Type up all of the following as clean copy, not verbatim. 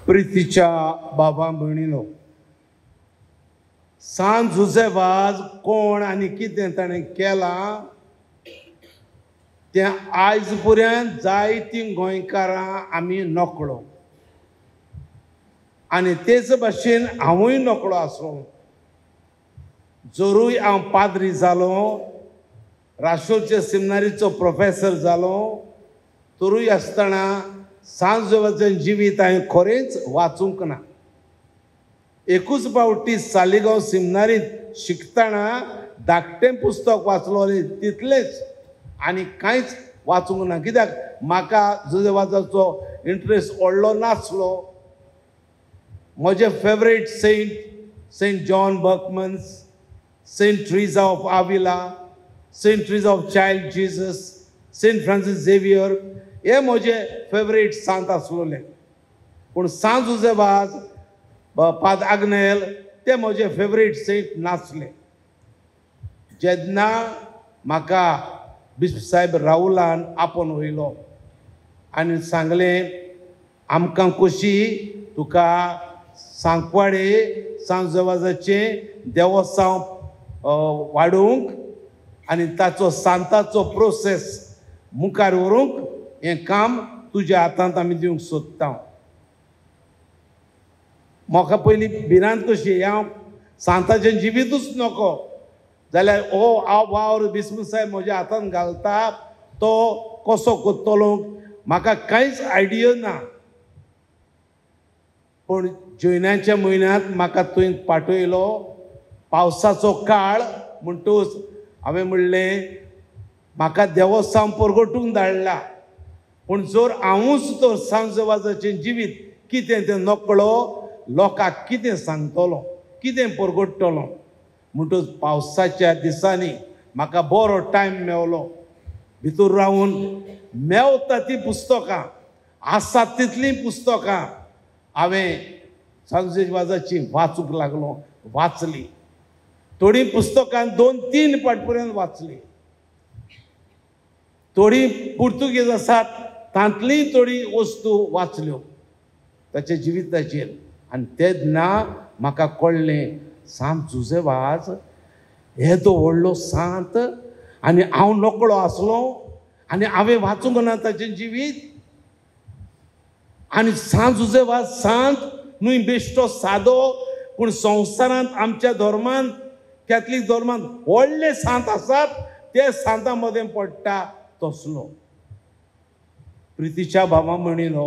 प्रितीच्या बाबा भयणीनो, सांत जुझे वाज कोण आनी कितें ताणें केलां तें आयज पर्यंत जायतीं गोंयकारां आमी नकळो आनी तेच भाशेन हांवूय नकळो आसलो. जरूय हांव पाद्री जालो, राशोलचे सेमिनारीचो प्रोफेसर जालो, तरूय आसतना सांत जुझेवाचें जिवीत हांवें खरेंच वाचूंक ना. एकूच फावटी सालिगांव सेमिनारींत शिकतना धाकटें पुस्तक वाचलोलें तितलेंच आनी कांयच वाचूंक ना, कित्याक म्हाका जुझे वाजाचो इंट्रस्ट व्हडलो नासलो. म्हजे favourite saint Saint John Berchmans, Saint Teresa of Avila, Saint Teresa of Child Jesus, Saint Francis Xavier हे म्हजे फेवरेट सांत आसलोले. पूण सांत जुझे वाज, पाद आग्नेल ते म्हजे फेवरेट सेंट नासले. जेन्ना म्हाका बिस्प साहेब राहुलान आपोवन वयलो आनी सांगलें, आमकां कशी तुका सांकवाडे सांत जुझे वाजाचें देवस्थान वाडोवंक आनी ताचो सांताचो प्रोसेस मुखार व्हरूंक हें काम तुज्या हातांत आमी दिवंक सोदता. म्हाका पयलीं भिरांत कशी, हांव सांताचें जिवितूच नको जाल्यार हो हांव वावर बिस्म साहेब म्हज्या हातांत घालता तो कसो करतलो म्हाका कांयच आयडिया ना. पूण जैनाच्या म्हयन्यांत म्हाका थंय पाठयलो. पावसाचो काळ म्हणटूच हांवें म्हणलें म्हाका देवस्थान परगटूंक धाडला, पूण जर हांवूच तर सांत जुझे वाजाचें जिवीत कितें तें नकळो, लोकांक कितें सांगतलो, कितें परगट्टलो. म्हणटूच पावसाच्या दिसांनी म्हाका बरो टायम मेवलो, भितर रावून मेवता तीं पुस्तकां आसात तितलीं पुस्तकां हांवें सांत जुझे वाजाचीं वाचूंक लागलो. वाचली थोडीं पुस्तकां 2-3 पाट पर्यंत वाचली, थोडीं पुर्तुगेज आसात तांतली थोडी वस्तू वाचल्यो ताच्या जिविताचेर. आनी तेन्ना म्हाका कळ्ळें सांत जुझे वाज येदो व्हडलो सांत आनी हांव नकळो आसलो आनी हांवें वाचूंक ना ताचें जिवीत. आनी सांत जुझे वाज सांत न्हय बेश्टो सादो, पूण संवसारांत आमच्या धर्मांत कॅथलीक धर्मांत व्हडले सांत आसात ते सांतां मदें पडटा तसलो. प्रितीच्या भावा म्हणिलो,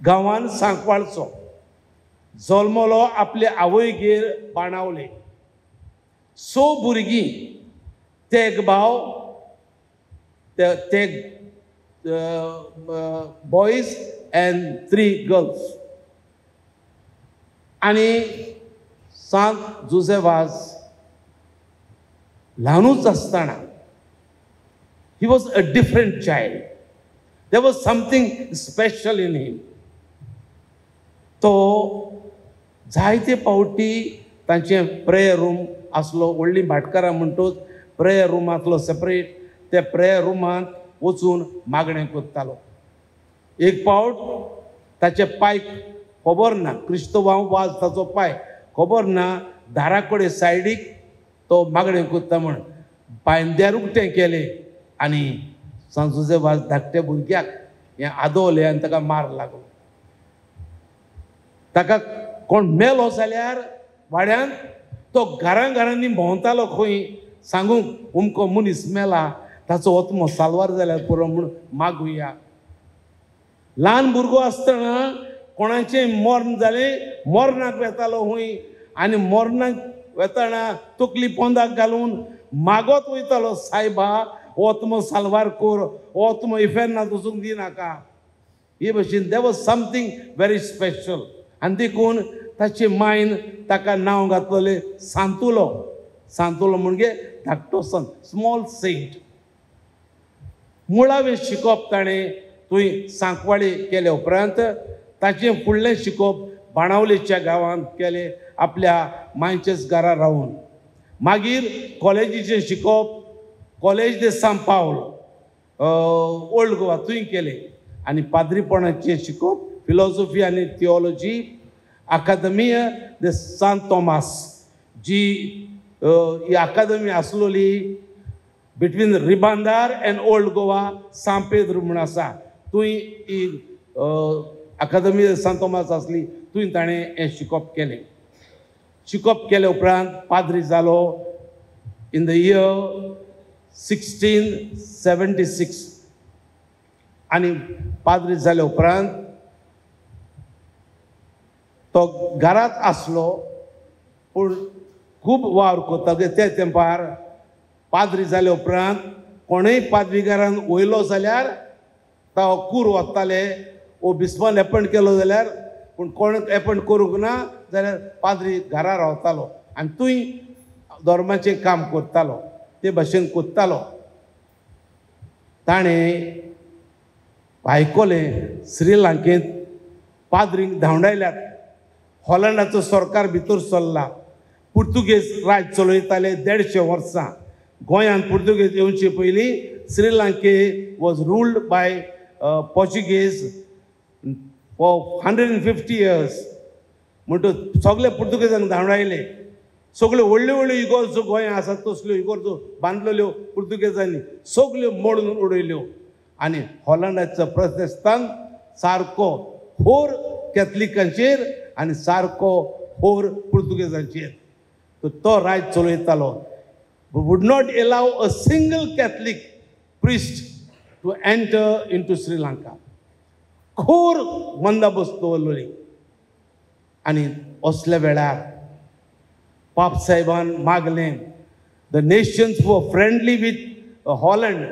गांवान सांकवाळचो जल्मलो, आपले आवयगेर बाणावले. 6 भुरगीं, तेग भाव, तेग बॉयज अँड 3 गर्ल्स. आनी सांत जुझे वाज ल्हानूच आसतना he was a different child. There was something special in him. तो जायते फावटी तांचें प्रेयर रूम आसलो, व्हडलीं भाटकारां म्हणटूच प्रेयर रुमांतलो सेपरेट, त्या प्रेयर रुमांत वचून मागणें करतालो. एक फावट ताचे पायक खबर ना, क्रिस्तवांव वाज ताचो पाय खबर ना, दारा कडेन सायडीक तो मागणें करता म्हण पांयन दार उक्तें केलें आनी सांत जुझे वाज धाकट्या भुरग्याक हें आदवलें आनी ताका मार लागलो. ताका कोण मेलो जाल्यार वाड्यांत तो घरां घरांनी भोंवतालो खंय सांगूंक उमको मनीस मेला, ताचो आत्मो साल्वार जाल्यार पुरो म्हूण मागुया. ल्हान भुरगो आसतना कोणाचें मर्ण जालें मरणाक वेतालो खंय आनी मरणाक वेतना तकली पोंदाक घालून मागत वयतालो, सायबा आत्मो साल्वार कर, आत्मो इफेर्नांत वचूंक दिनाका. हे भशेन there was something very special. आनी देखून ताचे मायन ताका नांव घातलें सांतुलो. सांतुलो म्हणजे धाकटो संत, स्मॉल सेंट. मुळावें शिकप ताणें थंय सांकवाळे केले उपरांत ताचें फुडलें शिकप बाणावलेच्या गांवांत केलें आपल्या मांयचेच घरा रावून. मागीर कॉलेजीचें शिकप कॉलेज दे सांत पावल ओल्ड गोवा थंय केलें. आनी पाद्रीपणाचें शिकोवप फिलॉसॉफी आनी थियोलॉजी अकादमीय दे सांत तोमास जी ही अकादमी आसलोली between Ribandar and old Goa San Pedro म्हूण आसा थंय ही अकादमी सांत तोमास आसली थंय ताणें हें शिकोवप केलें. शिकोवप केले उपरांत पाद्री जालो इन the year 1676. आनी पाद्री जाले उपरांत तो घरांत आसलो पूण खूब वावर करता. त्या तेंपार पाद्री जाले उपरांत कोणूय पाद्रीगारान वयलो जाल्यार तो कूर वताले वो बिस्पान एपॉयंट केलो जाल्यार, पूण कोण एपॉयंट करूंक ना जाल्यार पाद्री घरा रावतालो आनी थंय धर्माचें काम करतालो, ते भाशेन करतालो. ताणें आयकलें श्रीलंकेंत पाद्रींक धांवडायल्यात, हॉलंडाचो सरकार भितर सरला, पुर्तुगेज राज चलयताले 150 वर्सां. गोंयांत पुर्तुगेज येवचे पयलीं श्रीलंके was ruled by Portuguese for 150 years. म्हणटकच सगळे पुर्तुगेजांक धांवडायले, सगळ्यो व्हडल्यो व्हडल्यो इगोर्जो गोंयांत आसात तसल्यो इगोर्जो बांदलेल्यो पुर्तुगेजांनी सगळ्यो मोडून उडयल्यो. आनी हॉलंडाचो प्रदेस्तान सारको होर कॅथलिकांचेर आनी सारको होर पुर्तुगेजांचेर तो राज चलयतालो. Would not allow a single Catholic priest to enter into Sri Lanka. खोर बंदोबस्त दवरलोली. आनी असल्या वेळार पाप साहेबान मागलें, the nations were friendly with Holland,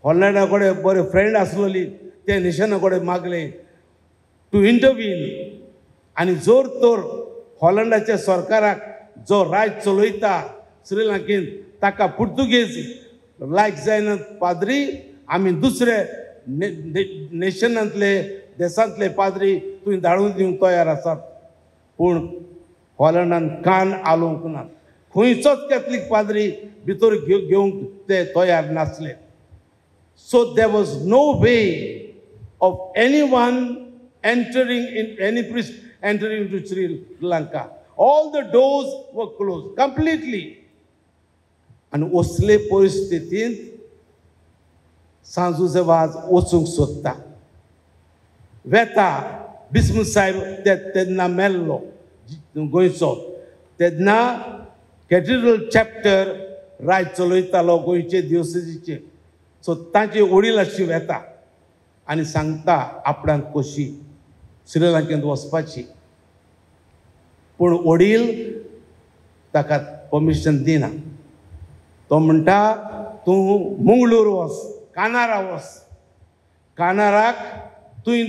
हॉलंडा कडेन बरे फ्रेंड आसलोली त्या नेशना कडेन मागलें टू इंटरवीन. आनी जोर तर हॉलंडाच्या सरकाराक जो राज चलयता श्रीलंकेन ताका पुर्तुगेज लायक जायना पाद्री, आमी दुसरे नेशनांतले देशांतले पाद्री तुवें धाडून दिवंक तयार आसात. पूण हॉलंडान कान आलोवंक ना, खंयचोच कॅथलीक पाद्री भितर घेवंक ते तयार नासले. So there was no way of any one entering in any priest entering to Sri Lanka. All the doors were close completely. आनी असले परिस्थितींत सांजुजे वाज वचूंक सोदता वेता. बिस्म साहेब ते तेन्ना मेल्लो गोंयचो, तेन्ना कॅथेड्रल चॅप्टर राज चलयतालो गोंयचे दिवसेजीचे. सो तांचे वडील अशी वेता आनी सांगता आपणाक कशी श्रीलंकेंत वचपाची, पूण वडील ताका परमिशन दिना. तो म्हणटा तूं मंगळूर वच, कानारा वच, कानाराक तुवें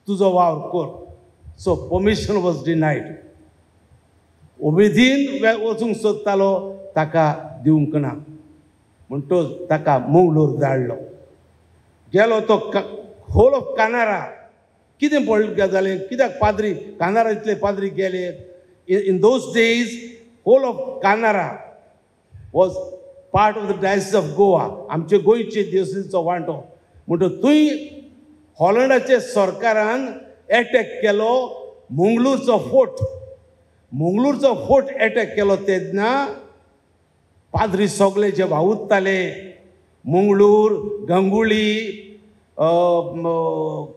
तुजो वावर कर. So permission was denied. उमेदीन वचूंक सोदतालो ताका दिवंक ना, म्हणटच ताका मंगळूर धाडलो. गेलो तो होल ऑफ कानारा. कितें पडलें जालें, कित्याक पाद्री कानारा इतले पाद्री गेले? In those days whole of Canara was part of the diocese of Goa, आमचे गोंयचे दिवसीचो वांटो. म्हणटच थंय हॉलंडाचे सरकारान एटॅक केलो मंगळूरचो फोर्ट. मंगळूरचो फोर्ट एटॅक केलो तेन्ना पाद्री सगळे जे वावुरताले मंगळूर, गंगुळी,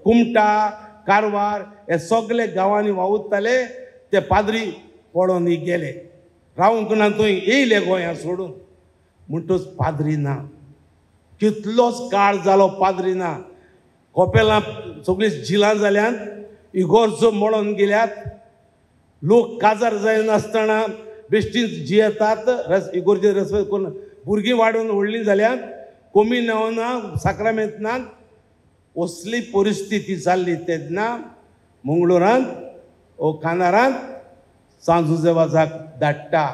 कुमटा, कारवार हे सगळे गांवांनी वावुरताले ते पाद्री पळोवन गेले, रावंक ना थंय, येयले गोंया सोडून. म्हणटच पाद्री ना, कितलोच काळ जालो पाद्री ना. कोपेलां सगळीं झिलां जाल्यात, इगोर्जो मोडून गेल्यात, लोक काजार जायनासतना बेश्टीच जियेतात, इगोर्जे रेस्पेद करून भुरगीं वाडून व्हडलीं जाल्यात, कमी ना, साक्रामेंत ना. असली परिस्थिती जाल्ली तेन्ना मंगळुरांत ओ कानारांत सांजुजे वाजाक धाडटा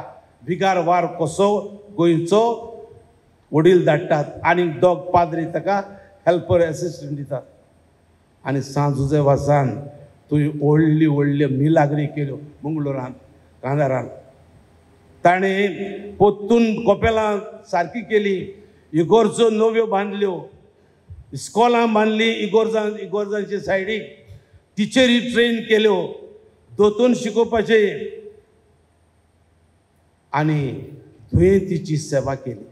विगार वार कसो गोंयचो वडील धाडटात आनी दोग पाद्री ताका हेल्पर एसिस्टंट दितात. आनी सांजुजे वाजान तुवें व्हडली व्हडल्यो मिलाग्री केल्यो मंगळुरांत, कानारांत. ताणें पोत्तून कोपेलां सारकी केली, इगोर्जो नव्यो बांदल्यो, इस्कॉलां बांदलीं इगोर्जांचे सायडीक, टिचरी ट्रेन केल्यो दोतोन शिकोवपाचे आनी दुयेंतीची सेवा केली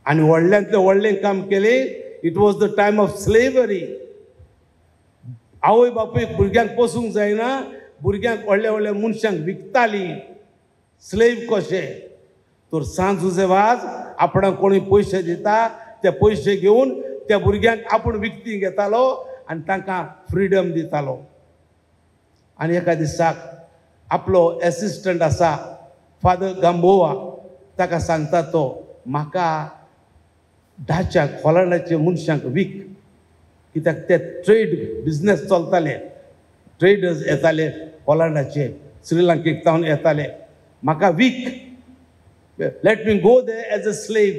आनी व्हडल्यांतलें व्हडलें काम केलें. It was the time of slavery. आवय बापूय भुरग्यांक पोसूंक जायना, भुरग्यांक व्हडल्या व्हडल्या मनशांक विकतालीं स्लेव कशे. तर सांत जुझे वाज आपणाक कोणी पयशे दिता ते पयशे घेवन त्या भुरग्यांक आपूण विकती घेतालो आनी तांकां फ्रिडम दितालो. आनी एका दिसाक आपलो एसिस्टंट आसा फादर गांबोवा, ताका सांगता तो म्हाका धाच्या हॉलंडाचे मनशांक वीक, कित्याक ते ट्रेड बिजनेस चलताले, ट्रेडर्स येताले हॉलंडाचे, श्रीलंकेक तावन येताले, म्हाका week, let me go there as a slave.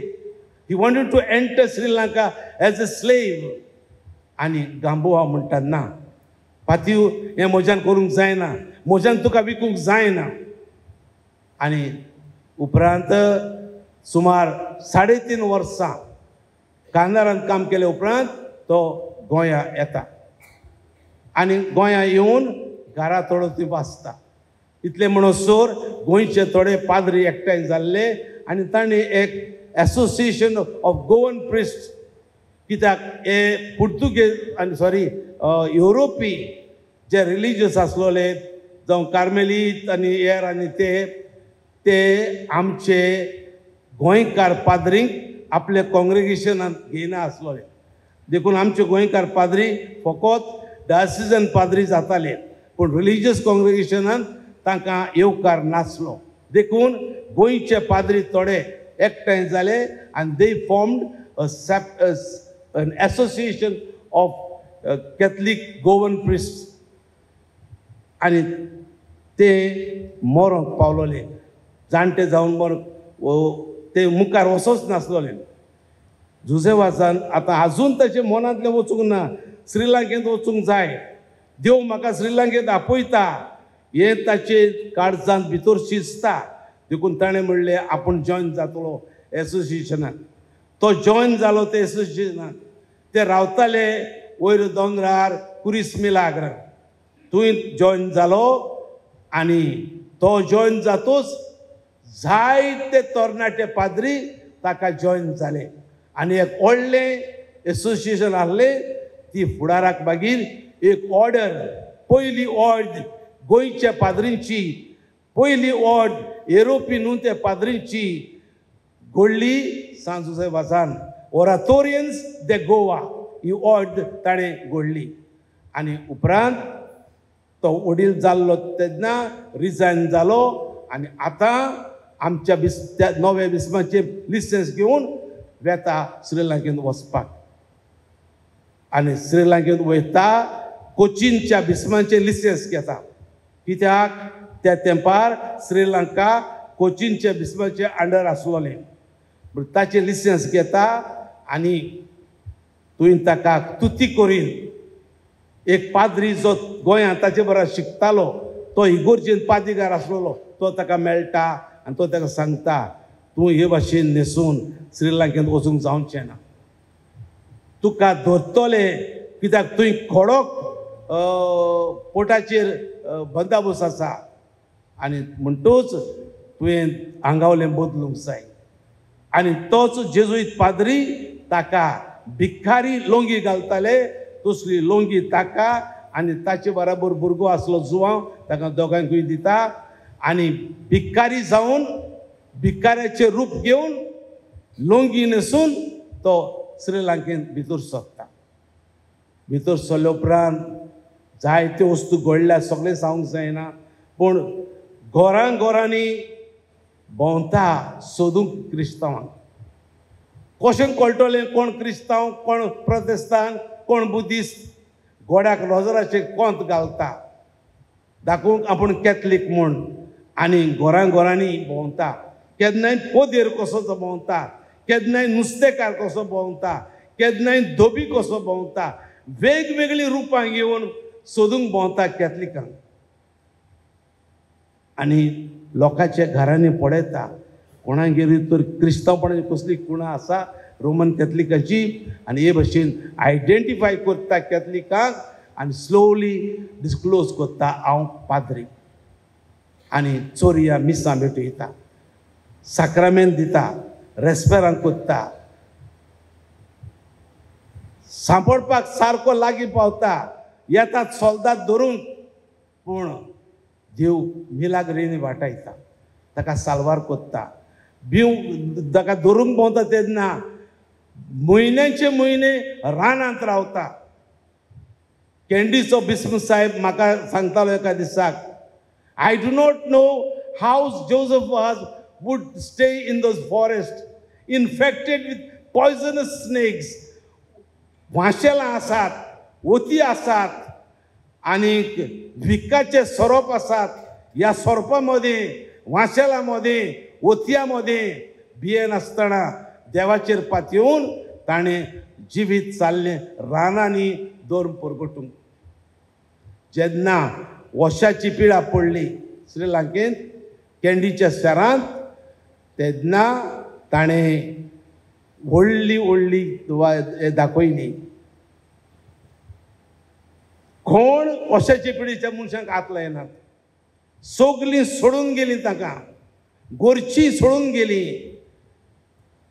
He wanted to enter Sri Lanka as a slave. आनी गांबोवा म्हणटा ना पातीव, हें म्हज्यान करूंक जायना, म्हज्यान तुका विकूंक जायना. आनी उपरांत सुमार 3.5 वर्सां कांदारांत काम केले उपरांत तो गोंया येता आनी गोंया येवन घरा थोडो ती वाचता. इतले म्हणसर गोंयचे थोडे पाद्री एकठांय जाल्ले आनी तांणी एक एसोसिएशन ऑफ गोवन प्रिस्ट, कित्याक हे पुर्तुगेज आनी सॉरी युरोपी जे रिलिजियस आसलोले जावं कार्मेलीत आनी हेर आनी ते ते आमचे गोंयकार पाद्रींक आपल्या कॉंग्रेगेशनांत घेयना आसलोले. देखून आमचे गोंयकार पाद्री फकत डायसिजन पाद्री जाताले, पूण रिलिजियस कॉंग्रेगेशनांत तांकां येवकार नासलो. देखून गोंयचे पाद्री थोडे एकठांय जाले आनी they formed an association of Catholic Goan priest आनी ते मरोंक पावलोले, जाणटे जावन मरोंक ते मुखार वचोच नासलोले. जुझे वाजान आतां आजून ताचे मनांतलें वचूंक ना, श्रीलंकेंत वचूंक जाय, देव म्हाका श्रीलंकेंत आपयता हें ताचे काळजांत भितर शिजता. देखून ताणें म्हणलें आपूण जॉयन जातलो एसोसिएशनाक. तो जॉयन जालो ते एसोसिएशनाक. ते रावताले वयर दोंगरार कुरीस मिलाग्र, थंय जॉयन जालो आनी तो जॉयन जातूच जायते तरणाटे पाद्री ताका जॉयन जाले आनी एक व्हडलें एसोसिएशन आहलें. ती फुडाराक मागीर एक ऑर्डर, पयली ऑर्ड गोंयच्या पाद्रींची, पयली ऑर्ड युरोपी न्हू त्या पाद्रींची घडली सांत जुझे वाजान, ओरातोरियन्स दे गोवा ही ऑर्ड ताणें घडली. आनी उपरांत तो वडील जाल्लो तेन्ना रिजायन जालो आनी आतां आमच्या त्या नव्या बिस्माचें लिसन्स घेवन वेता श्रीलंकेंत वचपाक. आनी श्रीलंकेंत वयता कोचीनच्या बिस्माचें लिसन्स घेता, कित्याक त्या तेंपार श्रीलंका कोचीनच्या बिस्माचे अंडर आसलोलें. ताचें लिसन्स घेता आनी तुवें ताका तुती करीन एक पाद्री जो गोंयांत ताचे बरोबर शिकतालो तो इगोर्जेन पादीगार आसलेलो तो ताका मेळटा आनी तो ताका सांगता तूं हे भाशेन न्हेसून श्रीलंकेंत वचूंक जावचें ना, तुका धरतले, कित्याक तुवें खडक पोटाचेर बंदाबोस आसा आनी म्हणटूच तुवें आंगावलें बदलूंक जाय. आनी तोच जेजुईत पाद्री ताका भिकारी लोंगी घालताले, तसली लोंगी ताका आनी ताचे बराबर भुरगो आसलो जुवांव ताका दोगांकूय दिता आनी भिकारी जावन भिकाऱ्याचें रूप घेवन लोंगी न्हेसून तो श्रीलंकेंत भितर सरता. भितर सरले उपरांत जायत्यो वस्तू घडल्या, सगळें सांगूंक जायना, पूण घरां घरांनी भोंवता सोदूंक क्रिस्तांवांक. कशें कळटलें कोण क्रिस्तांव, कोण प्रोटेस्तान, कोण बुद्धिस्ट? गोड्याक रोजराचें कोंत घालता दाखोवंक आपूण कॅथलीक म्हूण आनी घरां घरांनी भोंवता. केन्नाय पोदेर कसो भोंवता, केन्नाय नुस्तेकार कसो भोंवता, केन्नाय धोबी कसो भोंवता, वेगवेगळीं रुपां घेवन सोदूंक भोंवता कॅथलिकांक. आनी लोकांच्या घरांनी पळयता कोणागेर तर क्रिस्तांवपणाची कसली कुणां आसा रोमन कॅथलिकाची आनी हे भशेन आयडेंटिफाय करता कॅथलिकांक आनी स्लोवली डिस्क्लोज करता हांव पाद्री आनी चोरया मिसां भेटयता, साक्रामेंत दिता, रेस्पेरांक करता, सांपडपाक सारको लागीं पावता, येतात सोल्दाद धरूंक, पूण देव मिलाग्रेनी वाटायता, ताका साल्वार करता. बिव ताका धरूंक भोंवता तेन्ना म्हयन्याचे म्हयने रानांत रावता. कॅन्डीचो बिस्म साहेब म्हाका सांगतालो एका दिसाक, I do not know how Joseph Vaz would stay in those forest infected with poisonous snakes. वांशेलां आसात, ओती आसात आनी विकाचे सोरोप आसात. ह्या सोरोपा मदीं, वांशेलां मदीं, ओतयां मदीं भियेनासतना देवाचेर पातयेवन ताणें जिवीत चाललें रानांनी धर्म परगटूंक. जेन्ना वशाची पिडा पडली श्रीलंकेंत कॅन्डीच्या शारांत तेन्ना ताणें व्हडली व्हडली दाखयली. कोण वशाचे पिढीच्या मनशांक हात लायनात, सगलीं सोडून गेलीं तांकां, गोरची सोडून गेली.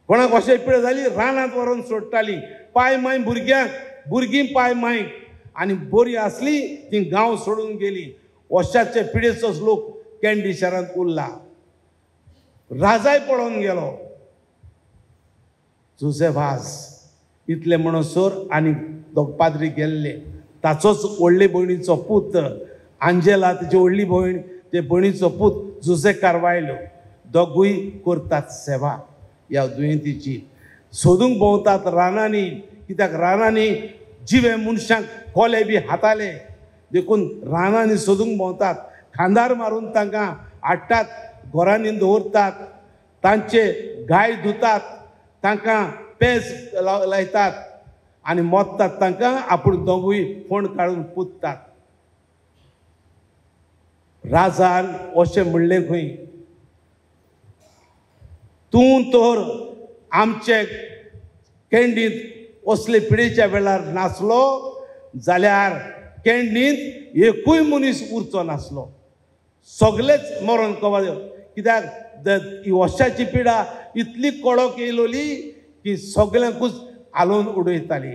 कोणाक अशें पिडा जाली रानांत व्हरून सोडटाली, पांय माय भुरग्यांक, भुरगीं पांय मायक आनी बरी आसली ती गांव सोडून गेली. वशाचे पिडेचोच लोक कॅन्डी शारांत उरला. राजाय पळोवन गेलो. जुझे वाज इतले म्हणसर आनी दोग पाद्री गेल्ले. ताचोच व्हडले भयणीचो पूत आंजेला, ताची व्हडली भयण, ते भयणीचो पूत जुझे कारवायलो. दोगूय करतात सेवा ह्या दुयेंतीची. सोदूंक भोंवतात रानांनी, कित्याक रानांनी जिवे मनशांक कोले बी हाताले, देखून रानांनी सोदूंक भोंवतात, खांदार मारून तांकां हाडटात, घरांनी दवरतात, तांचे गाय धुतात, तांकां पेज लायतात आनी मोत्तात तांकां, आपूण दोगूय फोंड काडून पुततात. राजान अशें म्हणलें खंय, तूं तर आमचे कॅन्डींत असले पिडेच्या वेळार नासलो जाल्यार कॅन्डींत एकूय मनीस उरचो नासलो, सगलेच मरण कवा. कित्याक ही वशाची पिडा इतली कडक येयलोली की सगल्यांकूच हालोवन उडयताली.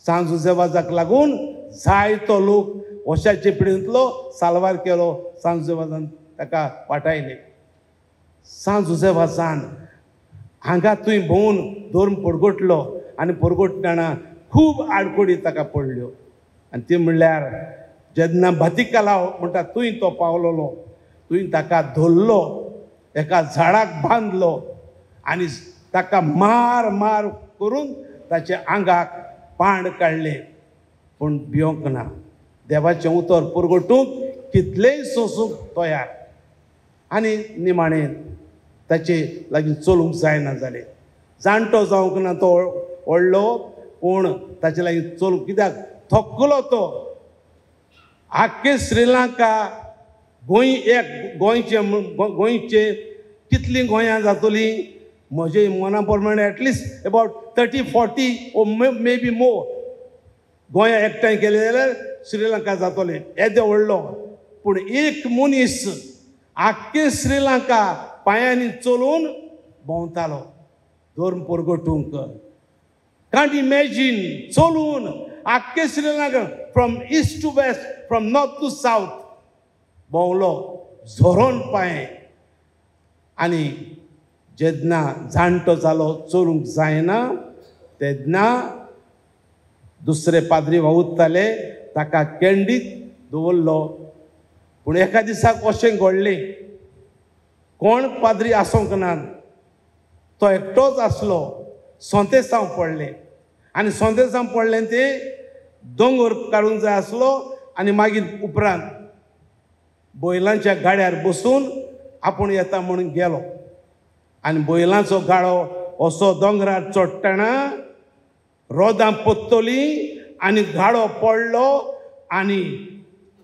सांज जुझे लागून जायतो लोक वशाचे पिडेंतलो साल्वार केलो. सांज जुझे ताका वाटायले. सांज जुझे वाजान हांगा थंय भोंवून धर्म परगटलो आनी परगटतना खूब आडखळी ताका पडल्यो. आनी ती म्हणल्यार जेन्ना भातिकालाव म्हणटा थंय तो पावलोलो, थंय ताका धरलो, एका झाडाक बांदलो आनी ताका मार मार करून ताच्या आंगाक पांड काडलें. पूण भियोंक ना, देवाचें उतर परगटूंक कितलेंय सोंसूंक तयार. आनी निमाणें ताचे लागीं चलूंक जायना जालें. जाणटो जावंक ना तो व्हडलो, पूण ताचे लागीं चलूंक कित्याक थकलो तो. आख्खे श्रीलंका गोंय एक गोंयचें गोंयचें कितलीं गोंयां जातलीं म्हजे मना प्रमाणे at least about 30-40 or maybe more गोंयां एकठांय केलें जाल्यार श्रीलंका जातलें येदो व्हडलो. पूण एक मनीस आख्खे श्रीलंका पांयांनी चलून भोंवतालो धर्म परगटूंक. कांट इमॅजीन, चलून आख्खे Sri Lanka from east to west, from north to south भोंवलो झरोन पांय. आनी जेन्ना जाणटो जालो चलूंक जायना तेन्ना दुसरे पाद्री वावुरताले, ताका कॅन्डीत दवरलो. पूण एका दिसाक अशें घडलें, कोण पाद्री आसूंक ना, तो एकटोच आसलो. सोंतेसांव पडलें आनी सोंतेसांव पडलें तें दोंगर काडूंक जाय आसलो आनी मागीर उपरांत बैलांच्या गाड्यार बसून आपूण येता म्हणून गेलो. आनी बैलांचो गाडो असो दोंगरार चडटना रोदां पोत्तली आनी गाडो पडलो आनी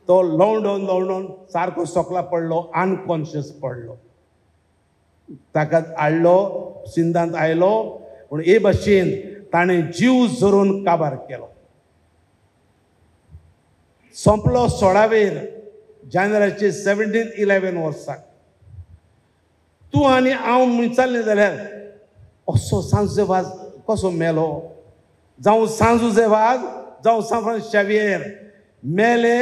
तो लवंडोन लवंडोन सारको सोकला पडलो, अनकॉन्शियस पडलो. ताका हाडलो, सिंधांत आयलो पूण हे भाशेन ताणें जीव झरोवन काबार केलो. सोंपलो 16वेर जानेवारीचे 1711 वर्साक. तूं आनी हांव विचारलें जाल्यार असो सांत जुझे वाज कसो मेलो? जावं सांत जुझे वाज जावं सांत फ्रांसीस शावियेर मेले,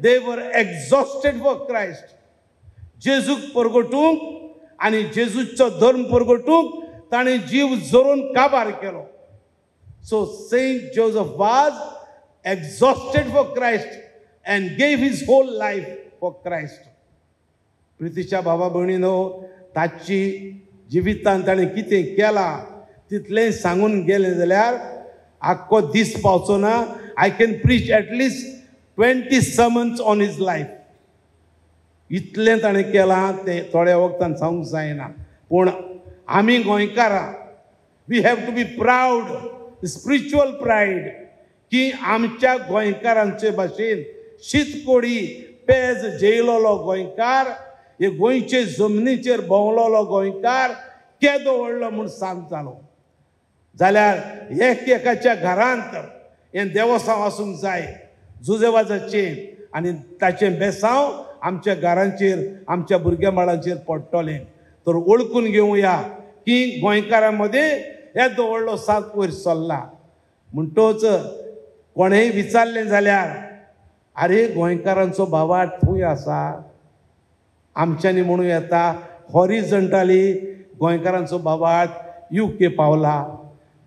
they were exhausted for Christ. जेजूक परगटूंक आनी जेजूचो धर्म परगटूंक ताणें जीव झरोवन काबार केलो. So Saint Joseph was exhausted for Christ and gave his whole life for Christ. प्रितीच्या बाबा भयणीनो, ताची जिवितान ताणें कितें केलां तितलें सांगून गेलें जाल्यार आख्खो दीस पावचो ना. I can preach at least 20 sermons on his life. इतलें ताणें केलां तें थोड्या वखदान सांगूंक जायना. पूण आमी गोंयकारां we have to be proud, spiritual pride की आमच्या गोंयकारांचे भाशेन शीतकोडी पेज जेयलोलो गोंयकार, हे गोंयचे जमनीचेर भोंवलोलो गोंयकार केदो व्हडलो म्हूण सांग जालो जाल्यार एक एकाच्या घरांत हें देवसांव आसूंक जाय जुझे वाजाचें, आनी ताचें बेसांव आमच्या घरांचेर आमच्या भुरग्यां बाळांचेर पडटलें. तर वळखून घेवया की गोंयकारां मदें येदो व्हडलो सात वयर सरला. म्हणटोच कोणेंय विचारलें जाल्यार आरे गोंयकारांचो भावार्थ खंय आसा, आमच्यांनी म्हणूं येता हॉरिजंटली गोंयकारांचो भावार्थ UK पावला,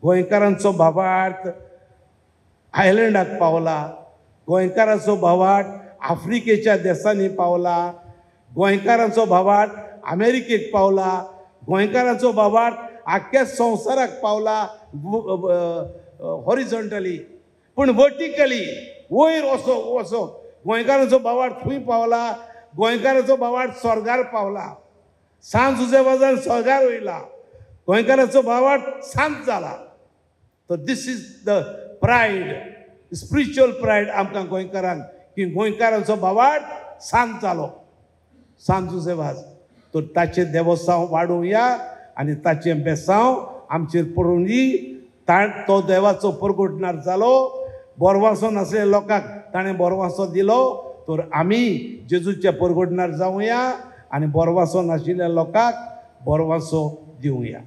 गोंयकारांचो भावार्थ आयलंडाक पावला, गोंयकारांचो भावार्थ आफ्रिकेच्या देशांनी पावला, गोंयकारांचो भावार्थ अमेरिकेक पावला, गोंयकारांचो भावार्थ आख्ख्या संवसाराक पावला हॉरिजंटली. पूण वर्टिकली वयर असो असो गोंयकारांचो भावार्थ खंय पावला? गोंयकारांचो भावार्थ स्वर्गार पावला. सांत जुझे वाजान स्वर्गार वयला, गोंयकारांचो भावार्थ सांत जाला. तर this is the pride, spiritual pride आमकां गोंयकारांक की गोंयकारांचो भावार्थ सांत जालो, सांत जुझे वाज. तर ताचें देवसांव वाडोवया आनी ताचें बेसांव आमचेर पडून दी. तो देवाचो परगटणार जालो, बोरवासो नासले लोकांक ताणें बोरवासो दिलो. तर आमी जेजूच्या परगटणार जावया आनी बोरवासो नाशिल्ल्या लोकांक बोरवासो दिवया.